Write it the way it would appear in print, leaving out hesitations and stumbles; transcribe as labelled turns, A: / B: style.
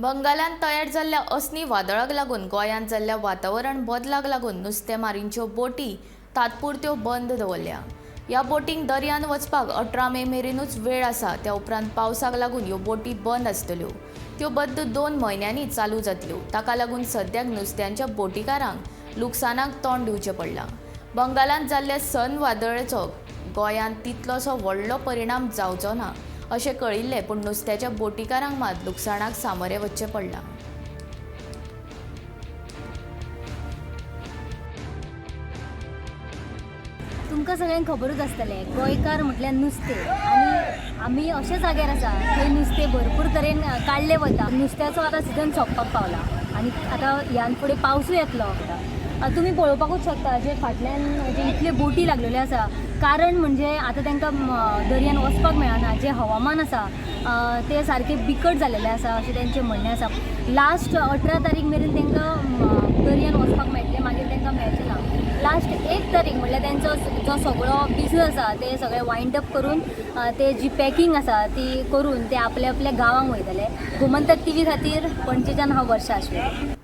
A: बंगालांत तयार जाल्ल्या असनी वादळाक लागून गोंयांत जाल्ल्या वातावरण बदलाक लागून नुस्तेमारींच्यो बोटी तात्पुरत्यो बंद दवरल्या. ह्या बोटींक दर्यांत वचपाक 18 मे मेरेनूच वेळ आसा. त्या उपरांत पावसाक लागून ह्यो बोटी बंद आसतल्यो. त्यो बद्द 2 म्हयन्यांनी चालू जातल्यो. ताका लागून सद्याक नुस्त्यांच्या बोटीकारांक लुकसाणाक तोंड दिवचें पडलां. बंगालांत जाल्ल्या सन वादळाचो गोंयांत तितलोसो व्हडलो परिणाम जावचो ना अशें कळिल्लें, पूण नुस्त्याच्या बोटीकारांक मात लुकसाणाक सामोरें वचचें पडलां.
B: तुमकां सगळ्यांक खबरूच आसतलें, गोंयकार म्हटल्यार नुस्तें आनी आमी अशे जाग्यार आसा थंय नुस्तें भरपूर तरेन काडलें वता. नुस्त्याचो आतां सिजन सोंपपाक पावला आनी आतां ह्यान फुडें पावसूय येतलो. आतां तुमी पळोवपाकूच शकता जे फाटल्यान जे इतले बोटी लागलेल्यो आसा, कारण म्हणजे आतां तांकां दर्यान वचपाक मेळना. जें हवामान आसा तें सारकें बिकट जालेलें आसा अशें तेंचें म्हणणें आसा. लास्ट 18 तारीख मेरेन तांकां दर्यान वचपाक मेळटलें, मागीर तांकां मेळचें ना. लास्ट 1 तारीख म्हळ्यार तेंचो जो सगळो बिजनस आसा ते सगळे वायंड अप करून ते जी पॅकींग आसा ती करून ते आपल्या आपल्या गांवांक वयतले. गोमंतक टीव्ही खातीर पणजेच्यान हांव वर्षा आश्वेकर.